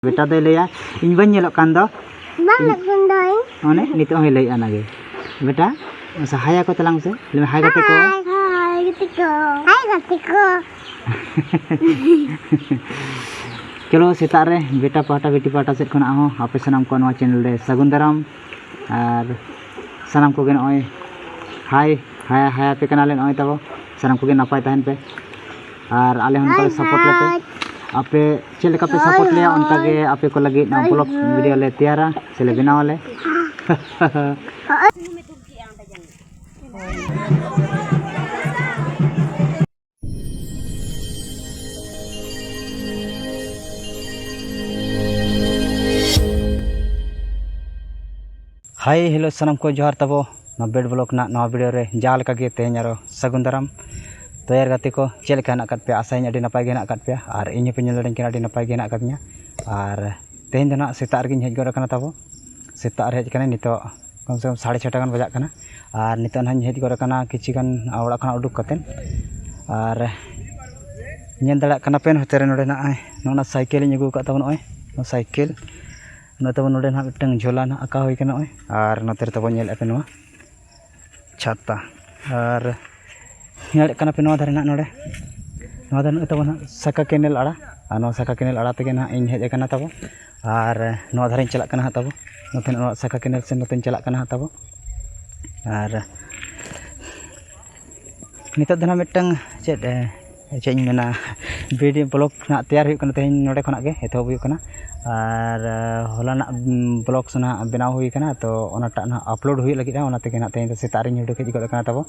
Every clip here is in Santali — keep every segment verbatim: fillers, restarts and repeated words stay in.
ᱵᱮᱴᱟ ᱫᱚᱭ ᱞᱟᱹᱭᱟ, "ᱤᱧ ᱵᱟᱹᱧ ᱧᱮᱞᱚᱜ ᱠᱟᱱ ᱫᱚ?" ᱵᱟᱝ ᱧᱮᱞᱚᱜ ᱠᱟᱱ ᱫᱚᱧ᱾ ᱚᱱᱮ ᱱᱤᱛᱚᱜ ᱦᱚᱸᱭ ᱞᱟᱹᱭᱮᱫᱼᱟ ᱚᱱᱟᱜᱮ᱾ ᱵᱮᱴᱟ, ᱢᱟᱥᱮ ᱦᱟᱭ ᱟᱠᱚ ᱛᱟᱞᱟᱝ ᱢᱮᱥᱮ᱾ ᱞᱟᱹᱭ ᱢᱮ, "ᱦᱟᱭ ᱜᱟᱛᱮ ᱠᱚ᱾" ᱦᱟᱭ, ᱦᱟᱭ ᱜᱟᱛᱮ ᱠᱚ᱾ ᱦᱟᱭ ᱜᱟᱛᱮ ᱠᱚ᱾ ᱪᱚᱞᱚ, ᱥᱮᱛᱟᱜ ᱨᱮ ᱵᱮᱴᱟ ᱯᱟᱦᱴᱟ, ᱵᱤᱴᱤ ᱯᱟᱦᱴᱟ ᱥᱮᱫ ᱠᱷᱚᱱᱟᱜ ᱦᱚᱸ ᱟᱯᱮ ᱥᱟᱱᱟᱢ ᱠᱚ ᱱᱚᱣᱟ channel ᱨᱮ ᱥᱟᱹᱜᱩᱱ ᱫᱟᱨᱟᱢ᱾ ᱟᱨ ᱥᱟᱱᱟᱢ ᱠᱚᱜᱮ ᱱᱚᱜᱼᱚᱭ ᱦᱟᱭ, ᱦᱟᱭ, ᱦᱟᱭ ᱟᱯᱮ ᱠᱟᱱᱟᱞᱮ ᱱᱚᱜᱼᱚᱭ ᱛᱟᱵᱚ᱾ ᱥᱟᱱᱟᱢ ᱠᱚᱜᱮ ᱱᱟᱯᱟᱭ ᱛᱟᱦᱮᱱ ᱯᱮ᱾ ᱟᱨ ᱟᱞᱮ ᱦᱚᱸ ᱱᱚᱝᱠᱟ ᱜᱮ support ᱞᱮᱯᱮ᱾ ᱟᱯᱮ ᱪᱮᱫ ᱞᱮᱠᱟ ᱯᱮ support ᱞᱮᱭᱟ, ᱚᱱᱠᱟ ᱜᱮ ᱟᱯᱮ ᱠᱚ ᱞᱟᱹᱜᱤᱫ ᱱᱚᱣᱟ vlog video ᱞᱮ ᱛᱮᱭᱟᱨᱟ ᱥᱮ ᱞᱮ ᱵᱮᱱᱟᱣ ᱟᱞᱮ᱾ ᱦᱟᱭ, ᱦᱮᱞᱳ, ᱥᱟᱱᱟᱢ ᱠᱚ ᱡᱚᱦᱟᱨ ᱛᱟᱵᱚ᱾ ᱱᱚᱣᱟ ᱵᱮᱰ ᱵᱞᱚᱜ ᱨᱮᱱᱟᱜ ᱱᱚᱣᱟ ᱵᱷᱤᱰᱤᱭᱳ ᱨᱮ ᱡᱟᱦᱟᱸ ᱞᱮᱠᱟ ᱜᱮ ᱛᱮᱦᱮᱧ ᱟᱨᱚ ᱥᱟᱹᱜᱩᱱ ᱫᱟᱨᱟᱢ᱾ ᱛᱚ ᱭᱟᱨ ᱜᱟᱛᱮ ᱠᱚ, ᱪᱮᱫ ᱞᱮᱠᱟ ᱦᱮᱱᱟᱜ ᱟᱠᱟᱫ ᱯᱮᱭᱟ? ᱟᱥᱟᱭᱟᱹᱧ ᱟᱹᱰᱤ ᱱᱟᱯᱟᱭ ᱜᱮ ᱦᱮᱱᱟᱜ ᱟᱠᱟᱫ ᱯᱮᱭᱟ, ᱟᱨ ᱤᱧ ᱦᱚᱸᱯᱮ ᱧᱮᱞ ᱫᱟᱲᱮᱧ ᱠᱟᱱᱟ ᱟᱹᱰᱤ ᱱᱟᱯᱟᱭ ᱜᱮ ᱦᱮᱱᱟᱜ ᱟᱠᱟᱫᱤᱧᱟ᱾ ᱟᱨ ᱛᱮᱦᱮᱧ ᱫᱚ ᱱᱟᱦᱟᱜ ᱥᱮᱛᱟᱜ ᱨᱮᱜᱮᱧ ᱦᱮᱡ ᱜᱚᱫ ᱟᱠᱟᱱᱟ ᱛᱟᱵᱚ᱾ ᱥᱮᱛᱟᱜ ᱨᱮ ᱦᱮᱡ ᱟᱠᱟᱱᱟᱹᱧ, ᱱᱤᱛᱚᱜ ᱠᱚᱢ ᱥᱮ ᱠᱚᱢ ᱥᱟᱲᱮ ᱪᱷᱚᱴᱟ ᱜᱟᱱ ᱵᱟᱡᱟᱜ ᱠᱟᱱᱟ᱾ ᱟᱨ ᱱᱤᱛᱚᱜ ᱱᱟᱦᱟᱜ ᱤᱧ ᱦᱮᱡ ᱜᱚᱫ ᱟᱠᱟᱱᱟ ᱠᱤᱪᱷᱩ ᱜᱟᱱ ᱚᱲᱟᱜ ᱠᱷᱚᱱᱟᱜ ᱩᱰᱩᱠ ᱠᱟᱛᱮᱫ᱾ ᱟᱨ ᱧᱮᱞ ᱫᱟᱲᱮᱭᱟᱜ ᱠᱟᱱᱟ ᱯᱮ ᱱᱚᱛᱮ ᱨᱮ, ᱱᱚᱰᱮ ᱱᱟᱦᱟᱜ ᱱᱚᱜᱼᱚ ᱱᱟ ᱥᱟᱭᱠᱮᱞ ᱤᱧ ᱟᱹᱜᱩ ᱟᱠᱟᱫ ᱛᱟᱵᱚᱱ ᱱᱚᱜᱼᱚᱭ, ᱱᱚᱣᱟ ᱥᱟᱭᱠᱮᱞ᱾ ᱱᱚᱛᱮ ᱵᱚᱱ, ᱱᱚᱰᱮ ᱱᱟᱦᱟᱜ ᱢᱤᱫᱴᱟᱝ ᱡᱷᱳᱞᱟ ᱱᱟᱦᱟᱜ ᱟᱸᱠᱟᱣ ᱦᱩᱭ ᱠᱟᱱᱟ ᱱᱚᱜᱼᱚᱭ᱾ ᱟᱨ ᱱᱚᱛᱮ ᱨᱮ ᱛᱟᱵᱚᱱ ᱧᱮᱞᱮᱫᱼᱟ ᱯᱮ ᱱᱚᱣᱟ ᱪᱷᱟᱛᱟ᱾ ᱟᱨ ᱧᱮᱞᱮᱫ ᱠᱟᱱᱟ ᱯᱮ ᱱᱚᱣᱟ ᱫᱷᱟᱨᱮ ᱱᱟᱦᱟᱜ ᱱᱚᱰᱮ, ᱱᱚᱣᱟ ᱫᱷᱟᱨᱮ ᱱᱚᱜᱼᱚᱭ ᱛᱟᱵᱚᱱ ᱱᱟᱦᱟᱜ ᱥᱟᱠᱟ ᱠᱮᱱᱮᱞ ᱟᱲᱟ᱾ ᱟᱨ ᱱᱚᱣᱟ ᱥᱟᱠᱟ ᱠᱮᱱᱮᱞ ᱟᱲᱟ ᱛᱮᱜᱮ ᱱᱟᱦᱟᱜ ᱤᱧ ᱦᱮᱡ ᱟᱠᱟᱱᱟ ᱛᱟᱵᱚ᱾ ᱟᱨ ᱱᱚᱣᱟ ᱫᱷᱟᱨᱮᱧ ᱪᱟᱞᱟᱜ ᱠᱟᱱᱟ ᱦᱟᱸᱜ ᱛᱟᱵᱚ, ᱱᱚᱛᱮ ᱱᱚᱣᱟ ᱥᱟᱠᱟ ᱠᱮᱱᱮᱞ ᱥᱮᱫ ᱱᱚᱛᱮᱧ ᱪᱟᱞᱟᱜ ᱠᱟᱱᱟ ᱦᱟᱸᱜ ᱛᱟᱵᱚ᱾ ᱟᱨ ᱱᱤᱛᱚᱜ ᱫᱚ ᱱᱟᱦᱟᱜ ᱢᱤᱫᱴᱟᱝ ᱪᱮᱫ, ᱮ, ᱪᱮᱫ ᱤᱧ ᱢᱮᱱᱟ, ᱵᱷᱤᱰᱤᱭᱳ ᱵᱞᱚᱜ ᱱᱟᱦᱟᱜ ᱛᱮᱭᱟᱨ ᱦᱩᱭᱩᱜ ᱠᱟᱱᱟ, ᱛᱮᱦᱮᱧ ᱱᱚᱰᱮ ᱠᱷᱚᱱᱟᱜ ᱜᱮ ᱮᱛᱚᱦᱚᱵ ᱦᱩᱭᱩᱜ ᱠᱟᱱᱟ᱾ ᱟᱨ, ᱮ, ᱦᱚᱞᱟᱱᱟᱜ, ᱩᱢ, ᱵᱞᱚᱜ ᱱᱟᱦᱟᱜ ᱵᱮᱱᱟᱣ ᱦᱩᱭ ᱠᱟᱱᱟ, ᱛᱚ ᱚᱱᱟᱴᱟᱜ ᱱᱟᱦᱟᱜ ᱟᱯᱞᱳᱰ ᱦᱩᱭᱩᱜ ᱞᱟᱹᱜᱤᱫᱼᱟ, ᱚᱱᱟ ᱛᱮᱜᱮ ᱱᱟᱦᱟᱜ ᱛᱮᱦᱮᱧ ᱫᱚ ᱥᱮᱛᱟᱜ ᱨᱤᱧ ᱩᱰᱩᱠ ᱦᱮᱡ ᱜᱚᱫ ᱟᱠᱟᱱᱟ ᱛᱟᱵᱚ᱾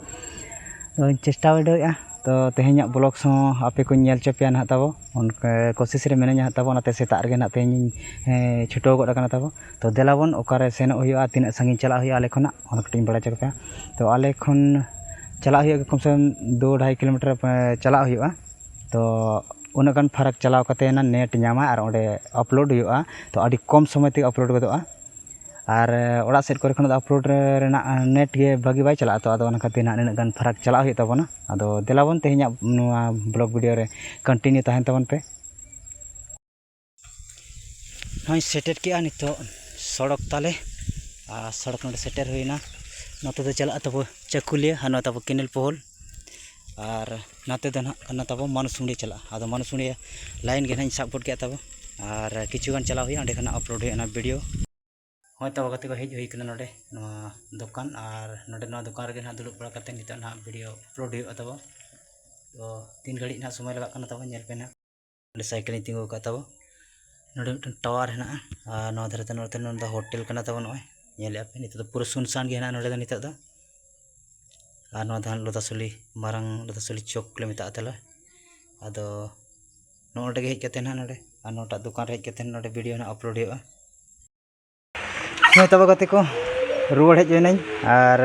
ᱛᱚᱧ ᱪᱮᱥᱴᱟ ᱵᱤᱰᱟᱹᱣᱮᱫᱼᱟ, ᱛᱚ ᱛᱮᱦᱮᱧᱟᱜ ᱵᱞᱚᱜ ᱦᱚᱸ ᱟᱯᱮ ᱠᱚᱧ ᱧᱮᱞ ᱦᱚᱪᱚ ᱯᱮᱭᱟ ᱱᱟᱦᱟᱜ ᱛᱟᱵᱚ, ᱚᱱᱠᱟ ᱠᱳᱥᱤᱥ ᱨᱮ ᱢᱤᱱᱟᱹᱧᱟ ᱦᱟᱸᱜ ᱛᱟᱵᱚ, ᱚᱱᱟᱛᱮ ᱥᱮᱛᱟᱜ ᱨᱮᱜᱮ ᱱᱟᱦᱟᱜ ᱛᱮᱦᱮᱧ, ᱮ, ᱪᱷᱩᱴᱟᱹᱣ ᱜᱚᱫ ᱟᱠᱟᱱᱟ ᱛᱟᱵᱚ᱾ ᱛᱚ ᱫᱮᱞᱟ ᱵᱚᱱ, ᱚᱠᱟᱨᱮ ᱥᱮᱱᱚᱜ ᱦᱩᱭᱩᱜᱼᱟ, ᱛᱤᱱᱟᱹᱜ ᱥᱟᱺᱜᱤᱧ ᱪᱟᱞᱟᱜ ᱦᱩᱭᱩᱜᱼᱟ ᱟᱞᱮ ᱠᱷᱚᱱᱟᱜ, ᱚᱱᱟ ᱠᱟᱹᱴᱤᱡ ᱤᱧ ᱵᱟᱲᱟᱭ ᱦᱚᱪᱚ ᱯᱮᱭᱟ᱾ ᱛᱚ ᱟᱞᱮ ᱠᱷᱚᱱ ᱪᱟᱞᱟᱜ ᱦᱩᱭᱩᱜᱼᱟ ᱠᱚᱢ ᱥᱮ ᱠᱚᱢ ᱫᱩ ᱰᱷᱟᱭ ᱠᱤᱞᱳᱢᱤᱴᱟᱨ, ᱮ, ᱪᱟᱞᱟᱜ ᱦᱩᱭᱩᱜᱼᱟ᱾ ᱛᱚ ᱩᱱᱟᱹᱜ ᱜᱟᱱ ᱯᱷᱟᱨᱟᱠ ᱪᱟᱞᱟᱣ ᱠᱟᱛᱮ ᱚᱱᱟ ᱱᱮᱴ ᱧᱟᱢᱟ ᱟᱨ ᱚᱸᱰᱮ ᱟᱯᱞᱳᱰ ᱦᱩᱭᱩᱜᱼᱟ᱾ ᱛᱚ ᱟᱹᱰᱤ ᱠᱚᱢ ᱥᱚᱢᱚᱭ ᱛᱮᱜᱮ ᱟᱯᱞᱳᱰ ᱜᱚᱫᱚᱜᱼᱟ᱾ ᱟᱨ, ᱮ, ᱚᱲᱟᱜ ᱥᱮᱫ ᱠᱚᱨᱮ ᱠᱷᱚᱱᱟᱜ ᱫᱚ ᱟᱯᱞᱳᱰ ᱨᱮᱱᱟᱜ ᱱᱮᱴ ᱜᱮ ᱵᱷᱟᱹᱜᱤ ᱵᱟᱭ ᱪᱟᱞᱟᱜᱼᱟ᱾ ᱛᱚ ᱟᱫᱚ ᱚᱱᱟ ᱠᱷᱟᱹᱛᱤᱨ ᱱᱟᱦᱟᱜ ᱱᱤᱱᱟᱹᱜ ᱜᱟᱱ ᱯᱷᱟᱨᱟᱠ ᱪᱟᱞᱟᱜ ᱦᱩᱭᱩᱜ ᱛᱟᱵᱚᱱᱟ᱾ ᱟᱫᱚ ᱫᱮᱞᱟ ᱵᱚᱱ, ᱛᱮᱦᱮᱧᱟᱜ ᱱᱚᱣᱟ ᱵᱞᱚᱜ ᱵᱷᱤᱰᱤᱭᱳ ᱨᱮ ᱠᱚᱱᱴᱤᱱᱤᱭᱩ ᱛᱟᱦᱮᱱ ᱛᱟᱵᱚᱱ ᱯᱮ᱾ ᱱᱚᱜᱼᱚᱭ ᱥᱮᱴᱮᱨ ᱠᱮᱜᱼᱟ ᱱᱤᱛᱚᱜ ᱥᱚᱲᱚᱠ ᱛᱟᱞᱮ᱾ ᱟᱨ ᱥᱚᱲᱚᱠ ᱱᱚᱰᱮ ᱥᱮᱴᱮᱨ ᱦᱩᱭᱱᱟ᱾ ᱱᱚᱛᱮ ᱫᱚ ᱪᱟᱞᱟᱜᱼᱟ ᱛᱟᱵᱚ ᱪᱟᱹᱠᱩᱞᱤᱭᱟᱹ, ᱟᱨ ᱱᱚᱣᱟ ᱛᱟᱵᱚ ᱠᱮᱱᱮᱞ ᱯᱳᱦᱳᱞ᱾ ᱟᱨ ᱱᱟᱛᱮ ᱫᱚ ᱱᱟᱦᱟᱜ ᱠᱟᱱᱟ ᱛᱟᱵᱚ ᱢᱟᱱᱩᱥᱩᱲᱤᱭᱟᱹ ᱪᱟᱞᱟᱜᱼᱟ᱾ ᱟᱫᱚ ᱢᱟᱱᱩᱥᱩᱲᱤᱭᱟᱹ ᱞᱟᱭᱤᱱ ᱜᱮ ᱱᱟᱦᱟᱜ ᱤᱧ ᱥᱟᱵ ᱜᱚᱫ ᱠᱮᱜᱼᱟ ᱛᱟᱵᱚ᱾ ᱟᱨ ᱠᱤᱪᱷᱩ ᱜᱟᱱ ᱪᱟᱞᱟᱣ ᱦᱩᱭᱩᱜᱼᱟ, ᱚᱸᱰᱮ ᱠᱷᱚᱱᱟᱜ ᱟᱯᱞᱳᱰ ᱦᱩᱭᱩᱜᱼᱟ ᱚᱱᱟ ᱵᱷᱤᱰᱤᱭᱳ᱾ ᱦᱳᱭ ᱛᱟᱵᱚ ᱜᱟᱛᱮ ᱠᱚ, ᱦᱮᱡ ᱦᱩᱭ ᱠᱟᱱᱟ ᱱᱚᱰᱮ ᱱᱚᱣᱟ ᱫᱚᱠᱟᱱ, ᱟᱨ ᱱᱚᱰᱮ ᱱᱚᱣᱟ ᱫᱚᱠᱟᱱ ᱨᱮᱜᱮ ᱱᱟᱦᱟᱜ ᱫᱩᱲᱩᱵ ᱵᱟᱲᱟ ᱠᱟᱛᱮ ᱱᱤᱛᱚᱜ ᱱᱟᱦᱟᱜ ᱵᱷᱤᱰᱤᱭᱳ ᱟᱯᱞᱳᱰ ᱦᱩᱭᱩᱜᱼᱟ ᱛᱟᱵᱚ᱾ ᱛᱚ ᱛᱤᱱ ᱜᱷᱟᱹᱲᱤᱡ ᱱᱟᱦᱟᱜ ᱥᱚᱢᱚᱭ ᱞᱟᱜᱟᱜ ᱠᱟᱱᱟ ᱛᱟᱵᱚ, ᱧᱮᱞ ᱯᱮ ᱱᱟᱦᱟᱜ᱾ ᱚᱸᱰᱮ ᱥᱟᱭᱠᱮᱞ ᱤᱧ ᱛᱤᱸᱜᱩ ᱟᱠᱟᱫ ᱛᱟᱵᱚ᱾ ᱱᱚᱰᱮ ᱢᱤᱫᱴᱮᱱ ᱴᱟᱣᱟᱨ ᱦᱮᱱᱟᱜᱼᱟ, ᱟᱨ ᱱᱚᱣᱟ ᱫᱷᱟᱨᱮ ᱛᱮ ᱱᱚᱛᱮ ᱱᱚᱰᱮ ᱫᱚ ᱦᱳᱴᱮᱞ ᱠᱟᱱᱟ ᱛᱟᱵᱚ᱾ ᱱᱚᱜᱼᱚᱭ ᱧᱮᱞᱮᱫᱼᱟ ᱯᱮ, ᱱᱤᱛᱚᱜ ᱫᱚ ᱯᱩᱨᱟᱹ ᱥᱩᱱᱥᱟᱱ ᱜᱮ ᱦᱮᱱᱟᱜᱼᱟ ᱱᱚᱰᱮ ᱫᱚ ᱱᱤᱛᱚᱜ ᱫᱚ᱾ ᱟᱨ ᱱᱚᱣᱟ ᱫᱚ ᱦᱟᱸᱜ ᱞᱚᱫᱟᱥᱩᱞᱤ, ᱢᱟᱨᱟᱝ ᱞᱚᱫᱟᱥᱩᱞᱤ ᱪᱚᱠ ᱞᱮ ᱢᱮᱛᱟᱜᱼᱟ ᱛᱟᱞᱮ᱾ ᱟᱫᱚ ᱱᱚᱜᱼᱚ ᱱᱚᱰᱮ ᱜᱮ ᱦᱮᱡ ᱠᱟᱛᱮ ᱱᱟᱦᱟᱜ ᱱᱚᱰᱮ, ᱟᱨ ᱱᱚᱣᱟᱴᱟᱜ ᱫᱚᱠᱟᱱ ᱨᱮ ᱦᱮᱡ ᱠᱟᱛᱮ ᱱᱚᱰᱮ ᱵᱷᱤᱰᱤᱭᱳ ᱱᱟᱦᱟᱜ ᱟᱯᱞᱳᱰ ᱦᱩᱭᱩᱜᱼᱟ᱾ ᱦᱳᱭ ᱛᱚᱵᱮ ᱜᱟᱛᱮ ᱠᱚ, ᱨᱩᱣᱟᱹᱲ ᱦᱮᱡ ᱮᱱᱟᱹᱧ᱾ ᱟᱨ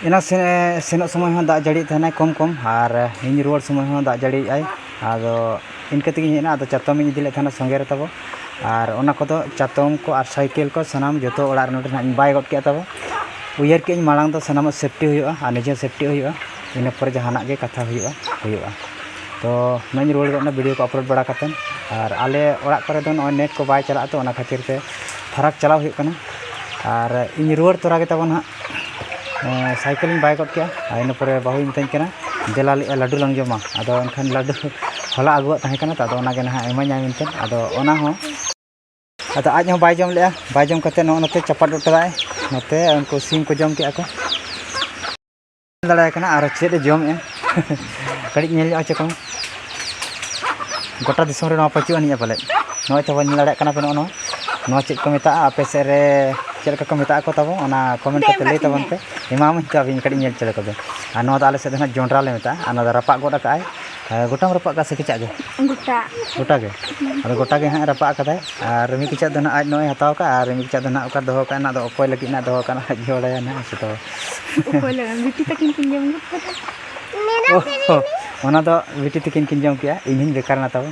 ᱮᱱᱟᱝ ᱥᱮ-, ᱥᱮᱱᱚᱜ ᱥᱚᱢᱚᱭ ᱦᱚᱸ ᱫᱟᱜ ᱡᱟᱹᱲᱤᱭᱮᱫ ᱛᱟᱦᱮᱱᱟᱭ ᱠᱚᱢ ᱠᱚᱢ, ᱟᱨ ᱤᱧ ᱨᱩᱣᱟᱹᱲ ᱥᱚᱢᱚᱭ ᱦᱚᱸ ᱫᱟᱜ ᱡᱟᱹᱲᱤᱭᱮᱫ ᱟᱭ᱾ ᱟᱫᱚ ᱤᱱᱠᱟᱹ ᱛᱮᱜᱮᱧ ᱦᱮᱡ ᱮᱱᱟ᱾ ᱟᱫᱚ ᱪᱟᱛᱚᱢ ᱤᱧ ᱤᱫᱤ ᱞᱮᱫ ᱛᱟᱦᱮᱱᱟ ᱥᱚᱸᱜᱮ ᱨᱮ ᱛᱟᱵᱚ, ᱟᱨ ᱚᱱᱟ ᱠᱚᱫᱚ ᱪᱟᱛᱚᱢ ᱠᱚ ᱟᱨ ᱥᱟᱭᱠᱮᱞ ᱠᱚ ᱥᱟᱱᱟᱢ ᱡᱚᱛᱚ ᱚᱲᱟᱜ ᱨᱮ ᱱᱚᱰᱮ ᱱᱟᱦᱟᱜ ᱤᱧ ᱵᱟᱭ ᱜᱚᱫ ᱠᱮᱫᱼᱟ ᱛᱟᱵᱚ᱾ ᱩᱭᱦᱟᱹᱨ ᱠᱮᱫᱼᱟᱹᱧ ᱢᱟᱲᱟᱝ ᱫᱚ ᱥᱟᱱᱟᱢᱟᱜ ᱥᱮᱯᱴᱤ ᱦᱩᱭᱩᱜᱼᱟ ᱟᱨ ᱱᱤᱡᱮ ᱦᱚᱸ ᱥᱮᱯᱴᱤ ᱦᱩᱭᱩᱜᱼᱟ, ᱤᱱᱟᱹ ᱯᱚᱨᱮ ᱡᱟᱦᱟᱱᱟᱜ ᱜᱮ ᱠᱟᱛᱷᱟ ᱦᱩᱭᱩᱜᱼᱟ, ᱦᱩᱭᱩᱜᱼᱟ᱾ ᱛᱚ ᱱᱚᱜᱼᱚᱭ ᱤᱧ ᱨᱩᱣᱟᱹᱲ ᱜᱚᱫ ᱮᱱᱟ ᱵᱷᱤᱰᱤᱭᱳ ᱠᱚ ᱟᱯᱞᱳᱰ ᱵᱟᱲᱟ ᱠᱟᱛᱮᱫ᱾ ᱟᱨ ᱟᱞᱮ ᱚᱲᱟᱜ ᱠᱚᱨᱮ ᱫᱚ ᱱᱚᱜᱼᱚᱭ ᱱᱮᱴ ᱠᱚ ᱵᱟᱭ ᱪᱟᱞᱟᱜᱼᱟ, ᱛᱚ ᱚᱱᱟ ᱠᱷᱟᱹᱛᱤᱨ ᱛᱮ ᱯᱷᱟᱨᱟᱠ ᱪᱟᱞᱟᱣ ᱦᱩᱭᱩᱜ ᱠᱟᱱᱟ᱾ ᱟᱨ ᱤᱧ ᱨᱩᱣᱟᱹᱲ ᱛᱚᱨᱟ ᱜᱮ ᱛᱟᱵᱚᱱ ᱦᱟᱸᱜ, ᱮᱸ, ᱥᱟᱭᱠᱮᱞ ᱤᱧ ᱵᱟᱭ ᱜᱚᱫ ᱠᱮᱜᱼᱟ᱾ ᱟᱨ ᱤᱱᱟᱹ ᱯᱚᱨᱮ ᱵᱟᱹᱦᱩᱭ ᱢᱮᱛᱟᱹᱧ ᱠᱟᱱᱟ, "ᱫᱮᱞᱟ," ᱞᱟᱹᱭᱮᱫᱼᱟ, "ᱞᱟᱹᱰᱩ ᱞᱟᱝ ᱡᱚᱢᱟ᱾" ᱟᱫᱚ ᱮᱱᱠᱷᱟᱱ ᱞᱟᱹᱰᱩ ᱦᱚᱞᱟ ᱟᱹᱜᱩᱣᱟᱜ ᱛᱟᱦᱮᱸ ᱠᱟᱱᱟ, ᱛᱚ ᱟᱫᱚ ᱚᱱᱟᱜᱮ ᱱᱟᱦᱟᱜ ᱤᱢᱟᱹᱧᱟᱭ ᱢᱮᱱᱛᱮ᱾ ᱟᱫᱚ ᱚᱱᱟ ᱦᱚᱸ, ᱟᱫᱚ ᱟᱡ ᱦᱚᱸ ᱵᱟᱭ ᱡᱚᱢ ᱞᱮᱜᱼᱟ᱾ ᱵᱟᱭ ᱡᱚᱢ ᱠᱟᱛᱮ ᱱᱚᱜᱼᱚ ᱱᱚᱛᱮ ᱪᱟᱯᱟᱫ ᱜᱚᱫ ᱠᱟᱫᱟᱭ᱾ ᱱᱚᱛᱮ ᱩᱱᱠᱩ ᱥᱤᱢ ᱠᱚ ᱡᱚᱢ ᱠᱮᱜᱼᱟ ᱠᱚ᱾ ᱧᱮᱞ ᱫᱟᱲᱮᱭᱟᱭ ᱠᱟᱱᱟ ᱟᱨ ᱪᱮᱫ ᱮ ᱡᱚᱢᱮᱜᱼᱟ᱾ ᱠᱟᱹᱴᱤᱡ ᱧᱮᱞ ᱧᱚᱜ ᱦᱚᱪᱚ ᱠᱚᱢ᱾ ᱜᱚᱴᱟ ᱫᱤᱥᱚᱢ ᱨᱮ ᱱᱚᱣᱟ ᱯᱟᱹᱪᱩᱜ ᱟᱹᱱᱤᱡᱼᱟ ᱯᱟᱞᱮᱫ᱾ ᱱᱚᱜᱼᱚᱭ ᱛᱟᱵᱚᱱ ᱧᱮᱞ ᱫᱟᱲᱮᱭᱟᱜ ᱠᱟᱱᱟ ᱯᱮ, ᱱᱚᱜᱼᱚ ᱱᱚᱣᱟ, ᱱᱚᱣᱟ ᱪᱮᱫ ᱠᱚ ᱢᱮᱛᱟᱜᱼᱟ, ᱟᱯᱮ ᱥᱮᱫ ᱨᱮ ᱪᱮᱫ ᱞᱮᱠᱟ ᱠᱚ ᱢᱮᱛᱟᱜ ᱟᱠᱚ ᱛᱟᱵᱚ, ᱚᱱᱟ ᱠᱚᱢᱮᱱᱴ ᱠᱟᱛᱮ ᱞᱟᱹᱭ ᱛᱟᱵᱚᱱ ᱯᱮ᱾ ᱮᱢᱟᱢᱟᱹᱧ ᱛᱚ ᱟᱹᱵᱤᱱ ᱠᱟᱹᱴᱤᱡ ᱧᱮᱞ ᱦᱚᱪᱚ ᱞᱮᱠᱚ ᱵᱤᱱ᱾ ᱟᱨ ᱱᱚᱣᱟ ᱫᱚ ᱟᱞᱮ ᱥᱮᱫ ᱫᱚ ᱱᱟᱦᱟᱜ ᱡᱚᱸᱰᱨᱟ ᱞᱮ ᱢᱮᱛᱟᱜᱼᱟ᱾ ᱟᱨ ᱱᱚᱣᱟ ᱫᱚ ᱨᱟᱯᱟᱜ ᱜᱚᱫ ᱟᱠᱟᱜᱼᱟᱭ᱾ ᱦᱮᱸ, ᱜᱚᱴᱟᱢ ᱨᱟᱯᱟᱜ ᱠᱟᱜᱼᱟ ᱥᱮ ᱠᱮᱪᱟᱜ ᱜᱮ? ᱜᱚᱴᱟ᱾ ᱜᱚᱴᱟ ᱜᱮ? ᱦᱩᱸ᱾ ᱟᱫᱚ ᱜᱚᱴᱟ ᱜᱮ ᱦᱟᱸᱜ ᱨᱟᱯᱟᱜ ᱠᱟᱫᱟᱭ᱾ ᱟᱨ ᱢᱤᱫ ᱠᱮᱪᱟᱜ ᱫᱚ ᱱᱟᱦᱟᱜ ᱟᱡ ᱱᱚᱜᱼᱚᱭ ᱦᱟᱛᱟᱣ ᱠᱟᱜᱼᱟ, ᱟᱨ ᱢᱤᱫ ᱠᱮᱪᱟᱜ ᱫᱚ ᱱᱟᱦᱟᱜ ᱚᱠᱟ ᱫᱚᱦᱚ ᱠᱟᱜᱼᱟ, ᱱᱟᱦᱟᱜ ᱫᱚ ᱚᱠᱚᱭ ᱞᱟᱹᱜᱤᱫ ᱱᱟᱦᱟᱜ ᱫᱚᱦᱚ ᱠᱟᱜᱼᱟ, ᱱᱟᱦᱟᱜ ᱟᱡ ᱜᱮ ᱵᱟᱲᱟᱭᱟ ᱱᱟᱦᱟᱜ, ᱦᱮᱸ ᱥᱮ ᱛᱚ᱾ ᱚᱠᱚᱭ ᱞᱟᱹᱜᱤᱫ? ᱵᱤᱴᱤ ᱛᱟᱹᱠᱤᱱ ᱠᱤᱱ ᱡᱚᱢ ᱜᱚᱫ ᱠᱟᱫᱟ᱾ ᱚ ᱦᱚᱸ, ᱚᱱᱟ ᱫᱚ ᱵᱤᱴᱤ ᱛᱟᱹᱠᱤᱱ ᱠᱤᱱ ᱡᱚᱢ ᱠᱮᱜᱼᱟ, ᱤᱧ ᱦᱚᱸᱧ ᱵᱮᱠᱟᱨ ᱮᱱᱟ ᱛᱟᱵᱚ᱾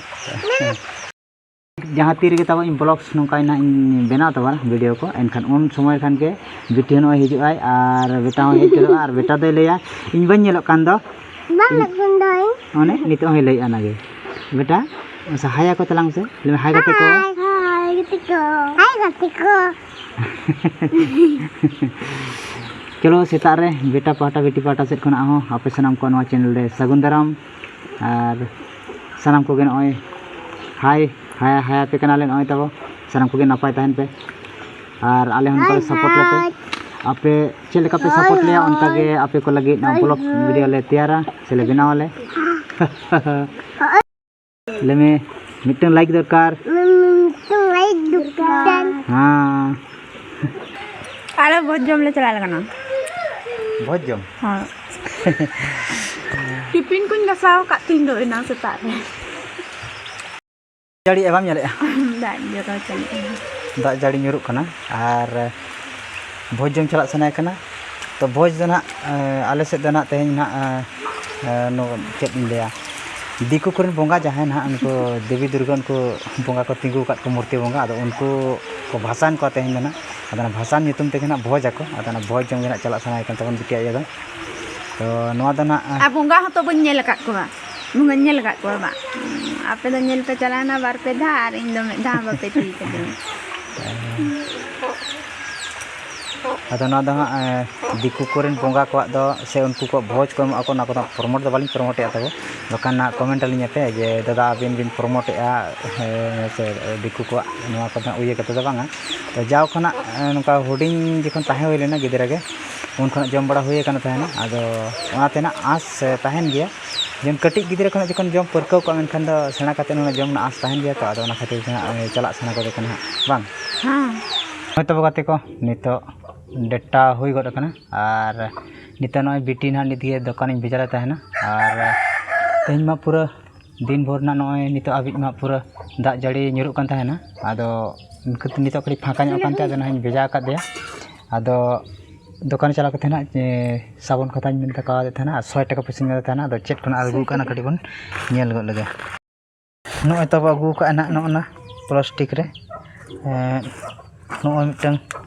ᱡᱟᱦᱟᱸ ᱛᱤ ᱨᱮᱜᱮ ᱛᱟᱵᱚ ᱤᱧ vlogs ᱱᱚᱝᱠᱟ ᱱᱟᱦᱟᱜ ᱤᱧ ᱵᱮᱱᱟᱣ ᱛᱟᱵᱚᱱᱟ ᱵᱷᱤᱰᱤᱭᱳ ᱠᱚ, ᱮᱱᱠᱷᱟᱱ ᱩᱱ ᱥᱚᱢᱚᱭ ᱠᱷᱟᱱ ᱜᱮ ᱵᱤᱴᱤ ᱦᱚᱸ ᱱᱚᱜᱼᱚᱭ ᱦᱤᱡᱩᱜ ᱟᱭ ᱟᱨ ᱵᱮᱴᱟ ᱦᱚᱸ ᱦᱮᱡ ᱜᱚᱫᱚᱜᱼᱟ, ᱟᱨ ᱵᱮᱴᱟ ᱫᱚᱭ ᱞᱟᱹᱭᱟ, "ᱤᱧ ᱵᱟᱹᱧ ᱧᱮᱞᱚᱜ ᱠᱟᱱ ᱫᱚ?" ᱵᱟᱝ ᱧᱮᱞᱚᱜ ᱠᱟᱱ ᱫᱚ᱾ ᱚᱱᱮ ᱱᱤᱛᱚᱜ ᱦᱚᱸᱭ ᱞᱟᱹᱭᱮᱫᱼᱟ ᱚᱱᱟᱜᱮ᱾ ᱵᱮᱴᱟ, ᱢᱟᱥᱮ ᱦᱟᱭ ᱟᱠᱚ ᱛᱟᱞᱟᱝ ᱢᱮᱥᱮ᱾ ᱞᱟᱹᱭ ᱢᱮ, "ᱦᱟᱭ ᱜᱟᱛᱮ ᱠᱚ᱾" ᱦᱟᱭ, ᱦᱟᱭ᱾ ᱜᱟᱛᱮ ᱠᱚ, ᱦᱟᱭ ᱜᱟᱛᱮ ᱠᱚ᱾ ᱪᱚᱞᱚ, ᱥᱮᱛᱟᱜ ᱨᱮ ᱵᱮᱴᱟ ᱯᱟᱦᱴᱟ ᱵᱤᱴᱤ ᱯᱟᱦᱴᱟ ᱥᱮᱫ ᱠᱷᱚᱱᱟᱜ ᱦᱚᱸ ᱟᱯᱮ ᱥᱟᱱᱟᱢ ᱠᱚ ᱱᱚᱣᱟ ᱪᱮᱱᱮᱞ ᱨᱮ ᱥᱟᱹᱜᱩᱱ ᱫᱟᱨᱟᱢ᱾ ᱟᱨ ᱥᱟᱱᱟᱢ ᱠᱚᱜᱮ ᱱᱚᱜᱼᱚᱭ ᱦᱟᱭ ᱦᱟᱭ ᱦᱟᱭ ᱟᱯᱮ ᱠᱟᱱᱟᱞᱮ ᱱᱚᱜᱼᱚᱭ ᱛᱟᱵᱚ᱾ ᱥᱟᱱᱟᱢ ᱠᱚᱜᱮ ᱱᱟᱯᱟᱭ ᱛᱟᱦᱮᱱ ᱯᱮ ᱟᱨ ᱟᱞᱮ ᱦᱚᱸ ᱱᱚᱝᱠᱟ ᱜᱮ ᱦᱟᱭ ᱥᱟᱯᱳᱨᱴ ᱞᱮᱯᱮ᱾ ᱦᱟᱭ᱾ ᱟᱯᱮ ᱪᱮᱫ ᱞᱮᱠᱟ ᱯᱮ ᱦᱟᱭ ᱥᱟᱯᱳᱨᱴ ᱞᱮᱭᱟ, ᱚᱱᱠᱟ ᱜᱮ ᱦᱟᱭ᱾ ᱟᱯᱮ ᱠᱚ ᱞᱟᱹᱜᱤᱫ ᱱᱚᱣᱟ ᱦᱟᱭ ᱵᱞᱚᱜ ᱦᱟᱭ᱾ ᱵᱷᱤᱰᱤᱭᱳ ᱞᱮ ᱛᱮᱭᱟᱨᱟ ᱥᱮ ᱞᱮ ᱵᱮᱱᱟᱣ ᱟᱞᱮ᱾ ᱦᱟᱭ᱾ ᱞᱟᱹᱭ ᱢᱮ, ᱢᱤᱫᱴᱟᱝ ᱞᱟᱭᱤᱠ ᱫᱚᱨᱠᱟᱨ᱾ ᱢᱤᱫᱴᱟᱝ ᱞᱟᱭᱤᱠ ᱫᱚᱨᱠᱟᱨ᱾ ᱦᱮᱸ᱾ ᱟᱞᱮ ᱵᱷᱚᱡᱽ ᱡᱚᱢ ᱞᱮ ᱪᱟᱞᱟᱜ ᱠᱟᱱᱟ᱾ ᱵᱷᱚᱡᱽ ᱡᱚᱢ? ᱦᱮᱸ᱾ ᱴᱤᱯᱷᱤᱱ ᱠᱚᱧ ᱜᱟᱥᱟᱣ ᱟᱠᱟᱫ ᱛᱤᱧ ᱫᱚ ᱮᱱᱟᱝ ᱥᱮᱛᱟᱜ ᱨᱮ᱾ ᱡᱟᱹᱲᱤ ᱵᱟᱢ ᱧᱮᱞᱮᱫᱼᱟ? ᱫᱟᱜ ᱡᱚᱨᱚ ᱪᱟᱞᱟᱜ ᱠᱟᱱᱟ᱾ ᱫᱟᱜ ᱡᱟᱹᱲᱤ ᱧᱩᱨᱩᱜ ᱠᱟᱱᱟ ᱟᱨ ᱵᱷᱚᱡᱽ ᱡᱚᱢ ᱪᱟᱞᱟᱜ ᱥᱟᱱᱟᱭᱮ ᱠᱟᱱᱟ᱾ ᱛᱚ ᱵᱷᱚᱡᱽ ᱫᱚ ᱱᱟᱦᱟᱜ, ᱮᱸ, ᱟᱞᱮ ᱥᱮᱫ ᱫᱚ ᱱᱟᱦᱟᱜ ᱛᱮᱦᱮᱧ ᱱᱟᱦᱟᱜ, ᱮᱸ, ᱮᱸ, ᱱᱚ-, ᱪᱮᱫ ᱤᱧ ᱞᱟᱹᱭᱟ, ᱫᱤᱠᱩ ᱠᱚᱨᱮᱱ ᱵᱚᱸᱜᱟ ᱡᱟᱦᱟᱸᱭ ᱱᱟᱦᱟᱜ ᱩᱱᱠᱩ ᱫᱮᱵᱤ ᱫᱩᱨᱜᱟᱹ ᱩᱱᱠᱩ ᱵᱚᱸᱜᱟ ᱠᱚ ᱛᱤᱸᱜᱩ ᱟᱠᱟᱫ ᱠᱚ ᱢᱩᱨᱛᱤ ᱵᱚᱸᱜᱟ, ᱟᱫᱚ ᱩᱱᱠᱩ ᱠᱚ ᱵᱷᱟᱥᱟᱱ ᱠᱚᱣᱟ ᱛᱮᱦᱮᱧ ᱫᱚ ᱱᱟᱦᱟᱜ᱾ ᱟᱫᱚ ᱚᱱᱟ ᱵᱷᱟᱥᱟᱱ ᱧᱩᱛᱩᱢ ᱛᱮᱜᱮ ᱱᱟᱦᱟᱜ ᱵᱷᱚᱡᱽ ᱟᱠᱚ, ᱟᱫᱚ ᱚᱱᱟ ᱵᱷᱚᱡᱽ ᱡᱚᱢ ᱜᱮ ᱱᱟᱦᱟᱜ ᱪᱟᱞᱟᱜ ᱥᱟᱱᱟᱭᱮ ᱠᱟᱱ ᱛᱟᱵᱚᱱ ᱵᱤᱴᱤ ᱟᱭᱳ ᱫᱚ᱾ ᱛᱚ ᱱᱚᱣᱟ ᱫᱚ ᱱᱟᱦᱟᱜ, ᱟᱨ ᱵᱚᱸᱜᱟ ᱦᱚᱸᱛᱚ ᱵᱟᱹᱧ ᱧᱮᱞ ᱟᱠᱟᱫ ᱠᱚᱣᱟ, ᱵᱚᱸᱜᱟᱧ ᱧᱮᱞ ᱟᱠᱟᱫ ᱠᱚᱣᱟ ᱵᱟᱝ? ᱟᱯᱮ ᱫᱚ ᱧᱮᱞ ᱯᱮ ᱪᱟᱞᱟᱣᱮᱱᱟ ᱵᱟᱨ ᱯᱮ ᱫᱷᱟᱣ ᱟᱨ ᱤᱧ ᱫᱚ ᱢᱤᱫ ᱫᱷᱟᱣ ᱦᱚᱸ ᱵᱟᱯᱮ ᱤᱫᱤ ᱠᱟᱫᱤᱧᱟ᱾ ᱟᱫᱚ ᱱᱚᱣᱟ ᱫᱚ ᱦᱟᱸᱜ, ᱮᱸ, ᱫᱤᱠᱩ ᱠᱚᱨᱮᱱ ᱵᱚᱸᱜᱟ ᱠᱚᱣᱟᱜ ᱫᱚ ᱥᱮ ᱩᱱᱠᱩ ᱠᱚᱣᱟᱜ ᱵᱷᱚᱡᱽ ᱠᱚ ᱮᱢᱚᱜ ᱟᱠᱚ, ᱚᱱᱟ ᱠᱚᱫᱚ ᱯᱨᱚᱢᱳᱴ ᱫᱚ ᱵᱟᱹᱞᱤᱧ ᱯᱨᱚᱢᱳᱴᱮᱜᱼᱟ ᱛᱟᱵᱚ᱾ ᱵᱟᱠᱷᱟᱱ ᱱᱟᱦᱟᱜ ᱠᱚᱢᱮᱱᱴ ᱟᱹᱞᱤᱧᱟ ᱯᱮ ᱡᱮ, "ᱫᱟᱫᱟ, ᱟᱹᱵᱤᱱ ᱵᱤᱱ ᱯᱨᱚᱢᱳᱴᱮᱜᱼᱟ, ᱦᱮᱸ, ᱥᱮ ᱫᱤᱠᱩ ᱠᱚᱣᱟᱜ ᱱᱚᱣᱟ ᱠᱚᱫᱚ ᱦᱟᱸᱜ ᱤᱭᱟᱹ ᱠᱟᱛᱮ ᱫᱚ ᱵᱟᱝᱟ᱾" ᱛᱚ ᱡᱟᱣ ᱠᱷᱚᱱᱟᱜ, ᱮᱸ, ᱱᱚᱝᱠᱟ ᱦᱩᱰᱤᱧ ᱡᱚᱠᱷᱚᱱ ᱛᱟᱦᱮᱸ ᱦᱩᱭ ᱞᱮᱱᱟ ᱜᱤᱫᱽᱨᱟᱹ ᱜᱮ, ᱩᱱ ᱠᱷᱚᱱᱟᱜ ᱡᱚᱢ ᱵᱟᱲᱟ ᱦᱩᱭ ᱟᱠᱟᱱᱟ ᱛᱟᱦᱮᱱᱟ᱾ ᱟᱫᱚ ᱚᱱᱟᱛᱮ ᱱᱟᱜ ᱟᱸᱥ ᱛᱟᱦᱮᱱ ᱜᱮᱭᱟ᱾ ᱡᱮᱢᱚᱱ ᱠᱟᱹᱴᱤᱡ ᱜᱤᱫᱽᱨᱟᱹ ᱠᱷᱚᱱᱟᱜ ᱡᱚᱠᱷᱚᱱ ᱡᱚᱢ ᱯᱟᱹᱨᱠᱟᱹᱣ ᱠᱚᱜᱼᱟ, ᱢᱮᱱᱠᱷᱟᱱ ᱫᱚ ᱥᱮᱬᱟ ᱠᱟᱛᱮ ᱦᱚᱸ ᱡᱚᱢ ᱨᱮᱱᱟᱜ ᱟᱸᱥ ᱛᱟᱦᱮᱱ ᱜᱮᱭᱟ ᱛᱚ, ᱟᱫᱚ ᱚᱱᱟ ᱠᱷᱟᱹᱛᱤᱨ ᱛᱮ ᱦᱟᱸᱜ ᱪᱟᱞᱟᱜ ᱥᱟᱱᱟ ᱠᱚᱜᱮ ᱠᱟᱱᱟ ᱦᱟᱸᱜ, ᱵᱟᱝ? ᱦᱮᱸ᱾ ᱦᱳᱭ ᱛᱚᱵᱮ ᱜᱟᱛᱮ ᱠᱚ, ᱱᱤᱛᱚᱜ ᱰᱮᱴᱟ ᱦᱩᱭ ᱜᱚᱫ ᱟᱠᱟᱱᱟ, ᱟᱨ ᱱᱤᱛᱚᱜ ᱱᱚᱜᱼᱚᱭ ᱵᱤᱴᱤ ᱱᱟᱦᱟᱜ ᱱᱤᱛ ᱜᱮ ᱫᱚᱠᱟᱱᱤᱧ ᱵᱷᱮᱡᱟ ᱞᱮ ᱛᱟᱦᱮᱱᱟ, ᱟᱨ ᱛᱮᱦᱮᱧ ᱢᱟ ᱯᱩᱨᱟᱹ ᱫᱤᱱ ᱵᱷᱳᱨ ᱱᱟᱜ ᱱᱚᱜᱼᱚᱭ ᱱᱤᱛᱚᱜ ᱦᱟᱹᱵᱤᱡ ᱢᱟ ᱯᱩᱨᱟᱹ ᱫᱟᱜ ᱡᱟᱹᱲᱤ ᱧᱩᱨᱩᱜ ᱠᱟᱱ ᱛᱟᱦᱮᱱᱟ᱾ ᱟᱫᱚ ᱱᱤᱛᱚᱜ ᱠᱟᱹᱴᱤᱡ ᱯᱷᱟᱸᱠᱟ ᱧᱚᱜ ᱠᱟᱱᱛᱮ ᱟᱫᱚ ᱱᱟᱦᱟᱜ ᱤᱧ ᱵᱷᱮᱡᱟ ᱟᱠᱟᱫ ᱫᱮᱭᱟ᱾ ᱟᱫᱚ ᱫᱚᱠᱟᱱ ᱪᱟᱞᱟᱣ ᱠᱟᱛᱮ ᱱᱟᱜ, ᱮ, ᱥᱟᱵᱚᱱ ᱠᱷᱟᱛᱟᱧ ᱢᱮᱱ ᱦᱚᱴᱚ ᱠᱟᱣᱫᱮ ᱛᱟᱦᱮᱱᱟ ᱟᱨ ᱥᱚᱭ ᱴᱟᱠᱟ ᱯᱚᱭᱥᱟᱧ ᱢᱮᱱᱫᱟ ᱛᱟᱦᱮᱱᱟ᱾ ᱟᱫᱚ ᱪᱮᱫ ᱠᱷᱚᱱᱟᱜ ᱟᱹᱜᱩ ᱠᱟᱜᱼᱟ, ᱚᱱᱟ ᱠᱟᱹᱴᱤᱡ ᱵᱚᱱ ᱧᱮᱞ ᱜᱚᱫ ᱞᱮᱜᱮ᱾ ᱱᱚᱜᱼᱚᱭ ᱛᱟᱵᱚ ᱟᱹᱜᱩ ᱠᱟᱜᱼᱟ ᱱᱟᱜ ᱱᱚᱜᱼᱚ ᱱᱟ ᱯᱞᱟᱥᱴᱤᱠ ᱨᱮ, ᱮ, ᱱᱚᱜᱼᱚᱭ ᱢᱤᱫᱴᱟᱝ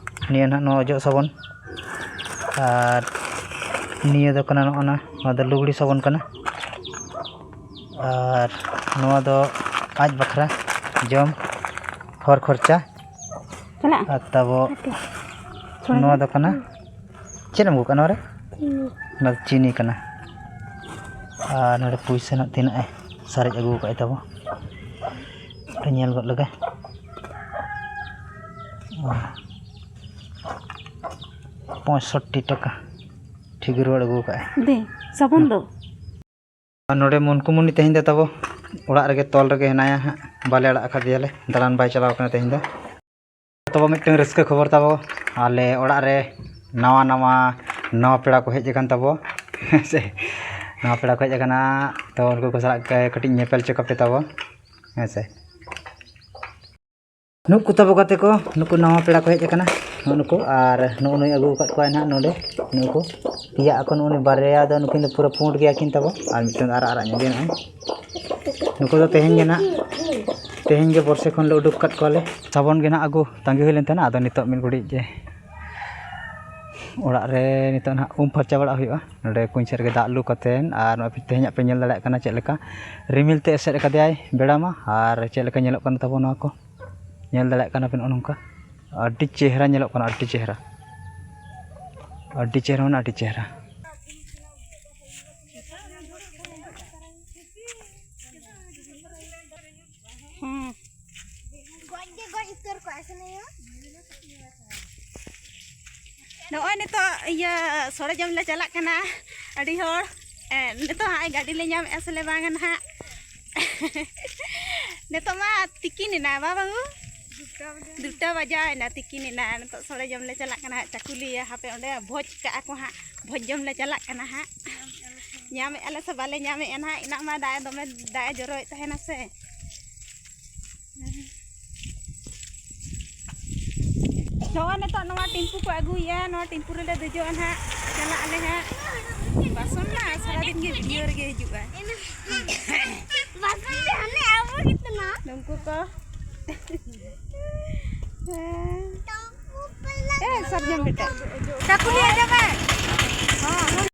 ᱱᱤᱭᱟᱹ ᱱᱟᱜ ᱱᱚᱣᱟ ᱚᱡᱚᱜ ᱥᱟᱵᱚᱱ, ᱟᱨ ᱱᱤᱭᱟᱹ ᱫᱚ ᱠᱟᱱᱟ ᱱᱚᱜᱼᱚ ᱱᱟ, ᱱᱚᱣᱟ ᱫᱚ ᱞᱩᱜᱽᱲᱤ ᱥᱟᱵᱚᱱ ᱠᱟᱱᱟ᱾ ᱟᱨ ᱱᱚᱣᱟ ᱫᱚ ᱟᱡ ᱵᱟᱠᱷᱨᱟ ᱡᱚᱢ, ᱦᱚᱨ ᱠᱷᱚᱨᱪᱟ᱾ ᱪᱟᱞᱟᱜ᱾ ᱟᱨ ᱛᱟᱵᱚ ᱛᱷᱚᱲᱟ ᱱᱚᱣᱟ ᱜᱟᱱ᱾ ᱫᱚ ᱠᱟᱱᱟ, ᱪᱮᱫ ᱮᱢ ᱟᱹᱜᱩ ᱠᱟᱜᱼᱟ ᱱᱚᱣᱟ ᱨᱮ? ᱪᱤᱱᱤ᱾ ᱚᱱᱟ ᱫᱚ ᱪᱤᱱᱤ ᱠᱟᱱᱟ᱾ ᱟᱨ ᱱᱚᱰᱮ ᱯᱩᱭᱥᱟᱹ ᱱᱟᱜ ᱛᱤᱱᱟᱹᱜ ᱮ ᱥᱟᱨᱮᱡ ᱟᱹᱜᱩ ᱠᱟᱜᱼᱟᱭ ᱛᱟᱵᱚ, ᱧᱮᱞ ᱜᱚᱫ ᱞᱮᱜᱮ᱾ ᱯᱚᱸᱭᱥᱚᱴᱴᱤ ᱴᱟᱠᱟ ᱴᱷᱤᱠ ᱨᱩᱣᱟᱹᱲ ᱟᱹᱜᱩ ᱠᱟᱜᱼᱟᱭ᱾ ᱫᱮ, ᱥᱟᱵᱚᱱ ᱫᱚ? ᱟᱨ ᱱᱚᱰᱮ ᱢᱩᱱᱠᱩᱢᱩᱱᱤ ᱛᱮᱦᱮᱧ ᱫᱚ ᱛᱟᱵᱚ ᱚᱲᱟᱜ ᱨᱮᱜᱮ ᱛᱚᱞ ᱨᱮᱜᱮ ᱦᱮᱱᱟᱭᱟ ᱦᱟᱸᱜ, ᱵᱟᱞᱮ ᱟᱲᱟᱜ ᱟᱠᱟᱫᱮᱭᱟᱞᱮ, ᱫᱟᱬᱟᱱ ᱵᱟᱭ ᱪᱟᱞᱟᱣ ᱠᱟᱱᱟ ᱛᱮᱦᱮᱧ ᱫᱚ᱾ ᱛᱟᱵᱚ ᱢᱤᱫᱴᱟᱝ ᱨᱟᱹᱥᱠᱟᱹ ᱠᱷᱚᱵᱚᱨ ᱛᱟᱵᱚ, ᱟᱞᱮ ᱚᱲᱟᱜ ᱨᱮ ᱱᱟᱣᱟ ᱱᱟᱣᱟ, ᱱᱟᱣᱟ ᱯᱮᱲᱟ ᱠᱚ ᱦᱮᱡ ᱟᱠᱟᱱ ᱛᱟᱵᱚ᱾ ᱦᱮᱸ ᱥᱮ, ᱱᱟᱣᱟ ᱯᱮᱲᱟ ᱠᱚ ᱦᱮᱡ ᱟᱠᱟᱱᱟ, ᱛᱚ ᱩᱱᱠᱩ ᱠᱚ ᱥᱟᱞᱟᱜ ᱠᱟᱹᱴᱤᱡ ᱧᱮᱯᱮᱞ ᱦᱚᱪᱚ ᱠᱟᱯᱮ ᱛᱟᱵᱚ᱾ ᱦᱮᱸ ᱥᱮ, ᱱᱩᱠᱩ ᱛᱟᱵᱚ ᱜᱟᱛᱮ ᱠᱚ, ᱱᱩᱠᱩ ᱱᱟᱣᱟ ᱯᱮᱲᱟ ᱠᱚ ᱦᱮᱡ ᱟᱠᱟᱱᱟ, ᱱᱩᱜᱼᱩ ᱱᱩᱠᱩ, ᱟᱨ ᱱᱩᱜᱼᱩ ᱱᱩᱭ ᱟᱹᱜᱩ ᱟᱠᱟᱫ ᱠᱚᱣᱟᱭ ᱱᱟᱦᱟᱜ ᱱᱚᱰᱮ, ᱱᱩᱠᱩ ᱯᱮᱭᱟ ᱟᱠᱚ, ᱱᱩᱜᱼᱩ ᱱᱩᱭ ᱵᱟᱨᱭᱟ ᱫᱚ ᱱᱩᱠᱤᱱ ᱫᱚ ᱯᱩᱨᱟᱹ ᱯᱩᱸᱰ ᱜᱮᱭᱟ ᱠᱤᱱ ᱛᱟᱵᱚ, ᱟᱨ ᱢᱤᱫᱴᱟᱝ ᱫᱚ ᱟᱨᱟᱜ ᱟᱨᱟᱜ ᱧᱚᱜ ᱜᱮ ᱱᱚᱜᱼᱚᱭ᱾ ᱱᱩᱠᱩ ᱫᱚ ᱛᱮᱦᱮᱧ ᱜᱮ ᱱᱟᱦᱟᱜ, ᱛᱮᱦᱮᱧ ᱜᱮ ᱵᱚᱨᱥᱮ ᱠᱷᱚᱱ ᱞᱮ ᱩᱰᱩᱠ ᱟᱠᱟᱫ ᱠᱚᱣᱟᱞᱮ᱾ ᱥᱟᱵᱚᱱ ᱜᱮ ᱱᱟᱦᱟᱜ ᱟᱹᱜᱩ ᱛᱟᱺᱜᱤ ᱦᱩᱭ ᱞᱮᱱ ᱛᱟᱦᱮᱱᱟ, ᱟᱫᱚ ᱱᱤᱛᱚᱜ ᱢᱤᱫ ᱜᱷᱟᱹᱲᱤᱡ ᱡᱮ ᱚᱲᱟᱜ ᱨᱮ ᱱᱤᱛᱚᱜ ᱱᱟᱦᱟᱜ ᱩᱢ ᱯᱷᱟᱨᱪᱟ ᱵᱟᱲᱟᱜ ᱦᱩᱭᱩᱜᱼᱟ᱾ ᱱᱚᱰᱮ ᱠᱩᱧ ᱥᱮᱫ ᱨᱮᱜᱮ ᱫᱟᱜ ᱞᱩ ᱠᱟᱛᱮᱫ, ᱟᱨ ᱱᱚᱜᱼᱚᱭ ᱛᱮᱦᱮᱧᱟᱜ ᱯᱮ ᱧᱮᱞ ᱫᱟᱲᱮᱭᱟᱜ ᱠᱟᱱᱟ ᱪᱮᱫ ᱞᱮᱠᱟ ᱨᱤᱢᱤᱞ ᱛᱮ ᱮᱥᱮᱫ ᱟᱠᱟᱫᱮᱭᱟᱭ ᱵᱮᱲᱟ ᱢᱟ, ᱟᱨ ᱪᱮᱫ ᱞᱮᱠᱟ ᱧᱮᱞᱚᱜ ᱠᱟᱱᱟ ᱛᱟᱵᱚ ᱱᱚᱣᱟ ᱠᱚ᱾ ᱧᱮᱞ ᱫᱟᱲᱮᱭᱟᱜ ᱠᱟᱱᱟ ᱯᱮ ᱱᱚᱜᱼᱚ ᱱᱚᱝᱠᱟ, ᱟᱹᱰᱤ ᱪᱮᱦᱨᱟ ᱧᱮᱞᱚᱜ ᱠᱟᱱᱟ, ᱟᱹᱰᱤ ᱪᱮᱦᱨᱟ, ᱟᱹᱰᱤ ᱪᱮᱦᱨᱟ, ᱢᱟᱱᱮ ᱟᱹᱰᱤ ᱪᱮᱦᱨᱟ᱾ ᱦᱮᱸ᱾ ᱜᱚᱡ ᱜᱮ ᱜᱚᱡ ᱩᱛᱟᱹᱨ ᱠᱚᱜᱼᱟ ᱥᱮ ᱱᱤᱭᱟᱹ᱾ ᱱᱚᱜᱼᱚᱭ ᱱᱤᱛᱚᱜ ᱤᱭᱟᱹ ᱥᱚᱲᱮ ᱡᱚᱢ ᱞᱮ ᱪᱟᱞᱟᱜ ᱠᱟᱱᱟ ᱟᱹᱰᱤ ᱦᱚᱲ᱾ ᱮ, ᱱᱤᱛᱚᱜ ᱦᱟᱸᱜ ᱜᱟᱹᱰᱤ ᱞᱮ ᱧᱟᱢᱮᱫᱼᱟ ᱥᱮᱞᱮ ᱵᱟᱝᱟ ᱱᱟᱦᱟᱜ᱾ ᱱᱤᱛᱚᱜ ᱢᱟ ᱛᱤᱠᱤᱱ ᱮᱱᱟ ᱵᱟ ᱵᱟᱹᱵᱩ? ᱫᱩᱴᱟ ᱵᱟᱡᱟᱣ ᱮᱱᱟ, ᱛᱤᱠᱤᱱ ᱮᱱᱟ᱾ ᱱᱤᱛᱚᱜ ᱥᱚᱲᱮ ᱡᱚᱢ ᱞᱮ ᱪᱟᱞᱟᱜ ᱠᱟᱱᱟ ᱦᱟᱸᱜ ᱪᱟᱹᱠᱩᱞᱤᱭᱟᱹ᱾ ᱦᱟᱯᱮ ᱚᱸᱰᱮ ᱵᱷᱚᱡᱽ ᱠᱟᱜᱼᱟ ᱠᱚ ᱦᱟᱸᱜ, ᱵᱷᱚᱡᱽ ᱡᱚᱢ ᱞᱮ ᱪᱟᱞᱟᱜ ᱠᱟᱱᱟ ᱦᱟᱸᱜ᱾ ᱧᱟᱢᱮᱫᱼᱟ ᱞᱮ ᱥᱮ ᱵᱟᱞᱮ ᱧᱟᱢᱮᱫᱼᱟ ᱱᱟᱦᱟᱜ, ᱤᱱᱟᱹᱜ ᱢᱟ ᱫᱟᱜ ᱫᱚᱢᱮ ᱫᱟᱜ ᱮ ᱡᱚᱨᱚᱭᱮᱫ ᱛᱟᱦᱮᱱᱟ ᱥᱮ᱾ ᱱᱚᱜᱼᱚᱭ ᱱᱤᱛᱚᱜ ᱱᱚᱣᱟ ᱴᱮᱢᱯᱩ ᱠᱚ ᱟᱹᱜᱩᱭᱮᱫᱼᱟ, ᱱᱚᱣᱟ ᱴᱮᱢᱯᱩ ᱨᱮᱞᱮ ᱫᱮᱡᱚᱜᱼᱟ ᱱᱟᱦᱟᱜ, ᱪᱟᱞᱟᱜ ᱟᱞᱮ ᱦᱟᱸᱜ᱾ ᱵᱟᱥᱚᱱ ᱢᱟ ᱥᱟᱨᱟᱫᱤᱱ ᱜᱮ ᱵᱷᱤᱰᱤᱭᱳ ᱨᱮᱜᱮ ᱦᱤᱡᱩᱜᱼᱟ᱾ ᱵᱟᱥᱚᱱ ᱫᱚ ᱦᱟᱱᱮ ᱟᱵᱚ ᱜᱮᱛᱚ ᱱᱟ᱾ ᱱᱩᱠᱩ ᱠᱚ᱾ ᱮ, ᱥᱟᱨᱡᱚᱢ ᱵᱮᱴᱟ᱾ ᱪᱟᱹᱠᱩᱞᱤ ᱟᱸᱡᱚᱢ ᱢᱮ᱾ ᱦᱚᱸ᱾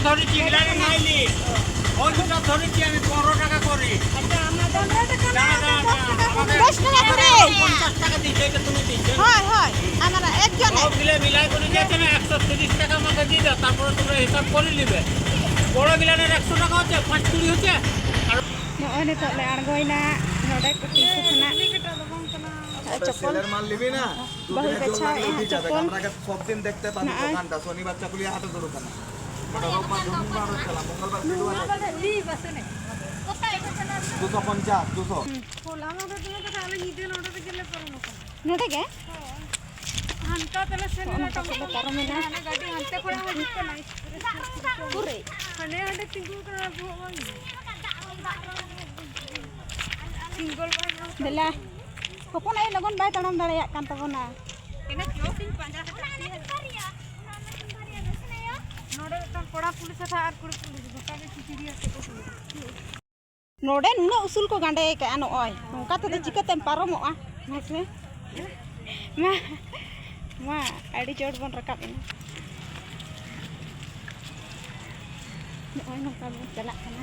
ধরেছি, মিলারে নাইলি। ওই দুটো ধরেছি আমি পনেরো টাকা করে। আচ্ছা, আমার পনেরো টাকা না, দাঁড়া, দাঁড়া, দশ টাকা। দাঁড়া, দশ টাকা করে। পঞ্চাশ টাকা দিচ্ছ, এটা তুমি দিচ্ছ। হয়, হয়। আমরা একজনে। সব মিলে মিলাই করে দিয়েছে না, একশো তিরিশ টাকা আমাকে দিয়ে দাও, তারপরে তোমরা হিসাব করে নিবে। বড় গিলানের একশো টাকা হচ্ছে, পাঁচ কুড়ি হচ্ছে। আর ᱱᱚᱜᱼᱚᱭ ᱱᱤᱛᱚᱜ ᱞᱮ ᱟᱬᱜᱚᱭᱮᱱᱟ ᱱᱚᱰᱮ ᱠᱩᱴᱤ ᱠᱚ ᱠᱷᱚᱱᱟᱜ᱾ ᱪᱚᱯᱚᱞ᱾ ᱥᱮᱞᱮᱨ মাল নিবি না? ᱵᱟᱹᱦᱩᱭ ᱵᱟᱪᱷᱟᱣᱮᱫᱼᱟ ᱦᱟᱸᱜ ᱪᱚᱯᱚᱞ᱾ ᱱᱚᱜᱼᱚᱭ᱾ ᱥᱚᱵ ᱫᱤᱱ ᱫᱮᱠᱷᱛᱮ ᱯᱟᱱ ᱫᱚᱠᱟᱱ ᱫᱟ ᱥᱚᱱᱤᱵᱟᱨ ᱪᱟᱠᱩᱞᱤᱭᱟᱹ ᱦᱟᱴ ᱫᱩᱲᱩᱵ ᱠᱟᱱᱟ᱾ ᱱᱚᱰᱮ ᱨᱳᱵ ᱢᱟᱨ ᱫᱚ ᱢᱤᱫ ᱵᱟᱨ ᱪᱟᱞᱟᱜ, ᱢᱚᱝᱜᱚᱞ ᱵᱟᱨ ᱪᱟᱞᱟᱜ᱾ ᱫᱩᱥᱚ ᱯᱚᱧᱪᱟᱥ, ᱫᱩᱥᱚ᱾ ᱦᱚᱞᱟ ᱢᱟᱫᱷᱮᱨ ᱫᱤᱱ ᱠᱟᱛᱷᱟ ᱟᱞᱮ ᱧᱤᱫᱟᱹ ᱱᱚᱰᱮ ᱨᱮᱜᱮ ᱞᱮ ᱯᱟᱨᱚᱢ ᱟᱠᱟᱱᱟ᱾ ᱱᱚᱰᱮ ᱜᱮ? ᱦᱳᱭ᱾ ᱦᱟᱱᱛᱮ ᱛᱮᱞᱮ ᱥᱮᱱ ᱞᱮᱱᱟ ᱚᱱᱠᱟ ᱛᱮᱞᱮ ᱯᱟᱨᱚᱢᱮᱱᱟ᱾ ᱦᱟᱱᱮ ᱜᱟᱹᱰᱤ ᱦᱟᱱᱛᱮ ᱠᱷᱚᱱᱟᱜ ᱦᱤᱡᱩᱜ ᱠᱟᱱᱟ᱾ ᱩᱠᱩᱨ ᱨᱮ? ᱦᱟᱱᱮ ᱦᱟᱸᱰᱮ ᱛᱤᱸᱜᱩ ᱠᱟᱱᱟ ᱵᱚᱦᱚᱜ ᱵᱟᱝ᱾ ᱥᱤᱝᱜᱚᱞ ᱵᱟᱭ ᱧᱟᱢ ᱠᱟᱱᱟ᱾ ᱫᱮᱞᱟ, ᱦᱚᱯᱚᱱ ᱟᱭᱳ ᱞᱚᱜᱚᱱ ᱵᱟᱭ ᱛᱟᱲᱟᱢ ᱫᱟᱲᱮᱭᱟᱜ ᱠᱟᱱ ᱛᱟᱵᱚᱱᱟ᱾ ᱤᱱᱟᱹ ᱪᱚᱥ ᱤᱧ ᱯᱟᱸᱡᱟ ᱠᱟᱫᱟ᱾ ᱱᱚᱰᱮ ᱢᱤᱫᱴᱟᱝ ᱠᱚᱲᱟ ᱯᱩᱞᱤᱥ ᱟᱛᱮ ᱟᱨ ᱠᱩᱲᱤ ᱯᱩᱞᱤᱥ ᱜᱚᱴᱟ ᱜᱮ ᱪᱤᱪᱤᱲᱤᱭᱟᱹ ᱟᱛᱮ ᱠᱚ ᱫᱩᱲᱩᱵ᱾ ᱱᱚᱰᱮ ᱱᱩᱱᱟᱹᱜ ᱩᱥᱩᱞ ᱠᱚ ᱜᱟᱸᱰᱮ ᱟᱠᱟᱫᱼᱟ, ᱱᱚᱜᱼᱚᱭ ᱱᱚᱝᱠᱟ ᱛᱮᱫᱚ ᱪᱤᱠᱟᱹᱛᱮᱢ ᱯᱟᱨᱚᱢᱚᱜᱼᱟ? ᱢᱟᱥᱮ᱾ ᱢᱟ, ᱢᱟ, ᱟᱹᱰᱤ ᱪᱚᱴ ᱵᱚᱱ ᱨᱟᱠᱟᱵ ᱮᱱᱟ᱾ ᱱᱚᱜᱼᱚᱭ ᱱᱚᱝᱠᱟ ᱵᱚᱱ ᱪᱟᱞᱟᱜ ᱠᱟᱱᱟ᱾